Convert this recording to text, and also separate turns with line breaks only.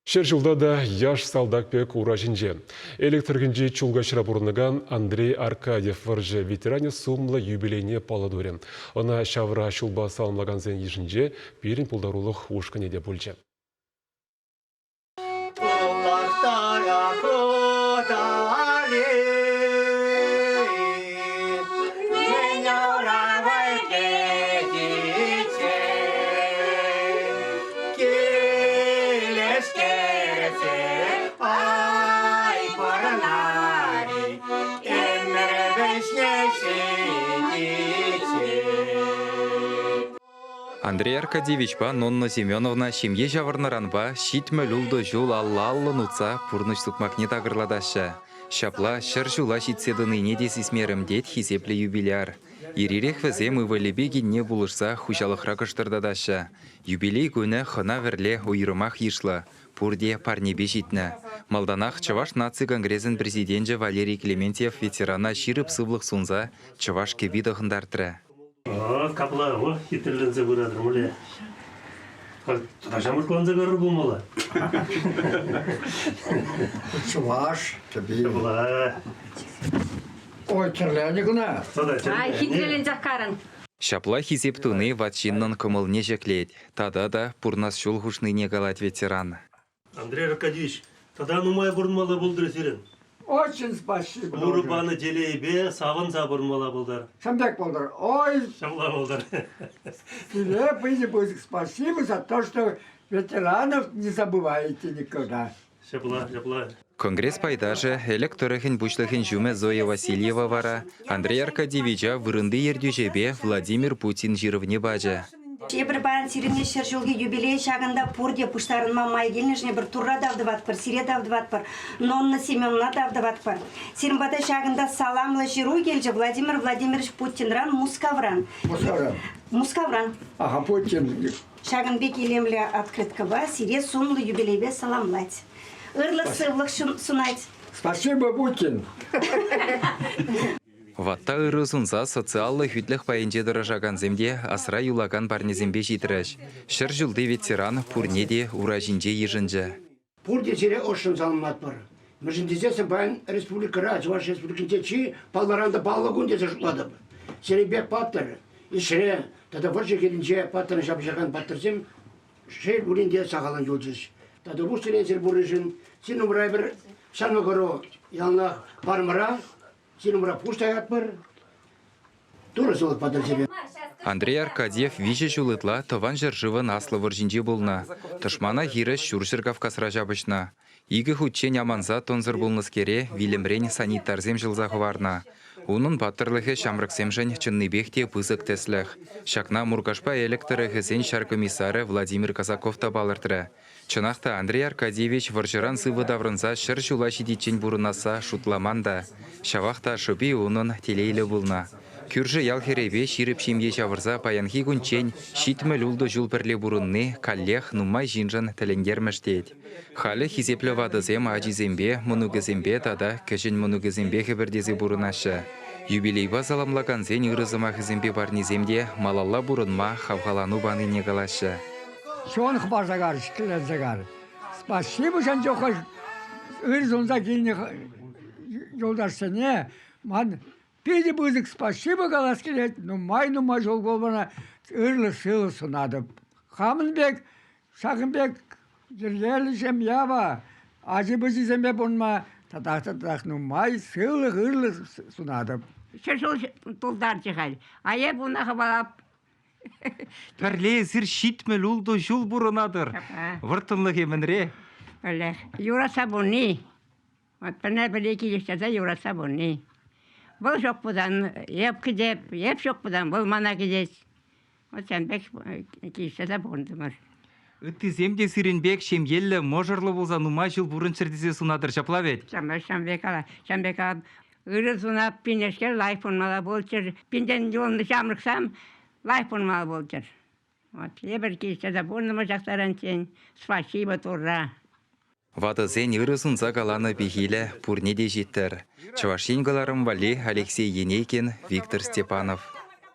Ҫӗршывта та яш салтак пек ура ҫинче. Элӗк тӑрӑхӗнчи Чулкаҫра пурӑнакан Андрей Аркадьев вӑрҫӑ ветеранӗ сумлӑ юбилейне паллӑ турӗ. Ӑна ҫавра ҫулпа саламлакансен йышӗнче пирӗн пултарулӑх ушкӑнӗ те пулчӗ.
Андрей Аркадьевичпа Нонна Семеновна ҫемье ҫавӑрнӑранпа 76 ҫул алла-аллӑн утса пурнӑҫ сукмакне такӑрлатаҫҫӗ. Ҫапла 100 ҫула ҫитсе тӑнине те сисмерӗм, тет хисеплӗ юбиляр. Ир-ирех вӗсем ывӑлӗпе кинне пулӑшса хуҫалӑхра кӑштӑртатаҫҫӗ. Юбилей кунӗ хӑна-вӗрле уйрӑмах йышлӑ, пурте парнепе ҫитнӗ. Малтанах Чӑваш наци конгресӗн президенчӗ Валерий Клементьев ветерана ҫирӗп сывлӑх сунса чӑваш кӗпи тӑхӑнтартрӗ.
Капла хитреленсе пыратӑр, мӗнле? Тата ҫамрӑкланса кайрӑр пулмалла.
Чӑваш кӗпи. Ой, тӗрленӗ кӑна.
Ай, хитреленсех карӑн.
Ҫапла хисеп туни ват ҫыннӑн кӑмӑлне ҫӗклет тата та пурнас ҫул хушнине калать ветеран.
Андрей Аркадьевич, тата нумай пурӑнмалла пултӑр сирӗн.
Очень спасибо.
Турӑ панӑ телейпе савӑнса пурӑнмалла пултӑр.
Ҫам пек пултӑр. Ой.
Ҫапла пултӑр.
Сире пысӑк спасибо за то, что ветеранов не забываете никогда.
Ҫапла, ҫапла.
Конгресс пайташӗ, Элӗк тӑрӑхӗн пуҫлӑхӗн ҫумӗ Зоя Васильева вара Андрей Аркадьевича вырӑнти ертӳҫӗпе Владимир Путин ҫырӑвне пачӗ.
Эпир паян сирӗнне 100 ҫулхи юбилей ҫакӑнта пурте пуҫтарӑнма май килнӗшӗн эпир Турра тав тӑватпӑр, сире тав тӑватпӑр, Нонна Семеновна тав тӑватпӑр. Сирӗн пата ҫакӑнта саламлӑ ҫыру килчӗ Владимир Владимирович Путинран, Мускавран.
Мускавран.
Мускавран.
Ага, Путин.
Ҫакӑн пек илемлӗ открыткӑпа сире сумлӑ юбилейпе саламлать. Ырлӑх-сывлӑх сунать.
Спасибо, Путин!
Ватта ырӑ сунса социаллӑ хӳтлӗх пайӗнче тӑрӑшакансем те асра юлакан парнесемпе ҫитрӗҫ. 100 ҫулти ветеран пурне те ура ҫинче йышӑнчӗ.
Пурте сире ӑшшӑн саламлатпӑр. Мӗншӗн тесессӗн паян республикӑра, Чӑваш Республикинче чи паллӑран та паллӑ кун тесе шутлатӑп. Сирӗн пек паттӑр ӗҫре тата вӑрҫӑ хирӗнче паттӑрӑн ҫапӑҫакан паттӑрсем шел пулин те сахалӑн юлчӗҫ. Тата пуҫ пурришӗн сирӗн умра эпир ҫамрӑк ӑру яланах парӑмра, сирӗн умра пуҫ таятпӑр. Турӑ сывлӑх патӑр сире.
Андрей Аркадьев виҫӗ ҫул ытла Тӑван ҫӗршывӑн Аслӑ вӑрҫинче пулнӑ. Тӑшмана хирӗҫ Ҫурҫӗр Кавказра ҫапӑҫнӑ. Икӗ хутчен аманса тӑнсӑр пулнӑскере вилӗмрен санитарсем ҫӑлса хӑварнӑ. Унӑн паттӑрлӑхӗ ҫамрӑксемшӗн чӑннипех те пысӑк тӗслӗх. Ҫакна Муркашпа Элӗк тӑрӑхӗсен ҫар комиссарӗ Владимир Казаков та палӑртрӗ. Чӑнах та, Андрей Аркадьевич вӑрҫӑран сывӑ таврӑнса 100 ҫула ҫитиччен пурӑнасса шутламан та. Ҫавах та шӑпи унӑн телейлӗ пулнӑ. Кӳршӗ ял хӗрӗпе ҫирӗп ҫемье ҫавӑрса паянхи кунччен 76 ҫул пӗрле пурӑнни каллех нумай ҫыншӑн тӗлӗнтермӗш тет. Халӗ хисеплӗ ватӑсем ачисемпе, мӑнукӗсемпе тата кӗҫӗн мӑнукӗсемпе хӗпӗртесе пурӑнаҫҫӗ. Юбилейпа саламлакансен ырӑ сӑмахӗсемпе парнисем те малалла пурӑнма хавхалану панине калаҫҫӗ.
Ҫон хӑпарса кар, ҫӗкленсе кар. Спасибо ҫан чухлӗ ыр сунса килнӗ юлташсене. Ман питӗ пысӑк спасибо калас килет. Нумай-нумай ҫул пулмана ырлӑх-сывлӑх сунатӑп. Хамӑн пек, ҫакӑн пек йӗркеллӗ ҫемье ачи-пӑчисемпе пурӑнма татах та татах нумай сывлӑх, ырлӑх сунатӑп.
100 ҫул тултарчӗ халь. А эп уна хӑвалап.
Пӗрле эсир 76 ҫул пурӑнатӑр. Вӑрттӑнлӑхӗ мӗнре?
Пӗрлех. Юратса пурни. Вот пӗрне-пӗри килӗштерсе юратса пурни. Вӑл ҫук пулсан эп кӗтеп, эп ҫук пулсан вӑл мана кӗтет. Вот ҫавӑн пек килӗштерсе пурӑнтӑмӑр.
Ыттисем те сирӗн пек ҫемьеллӗ, мӑшӑрлӑ пулса нумай ҫул пурӑнччӑр тесе сунатӑр ҫапла вӗт?
Ҫавӑн пек кала, ҫавӑн пек кала. Ырӑ сунап пинешкел лайӑх пурӑнмалла пулччӑр. Пинтен юлнӑ ҫамрӑксем лайӑх пурӑнмалла пулччӑр. Вот эпир килсе пурӑнмӑш ҫак таранччен. Спасибо Турра.
Ватӑсен ырӑ сунса каланӑ пехилӗ пурне те ҫиттӗр. Чӑваш Ен кӑларӑм валли Алексей Енейкин, Виктор Степанов.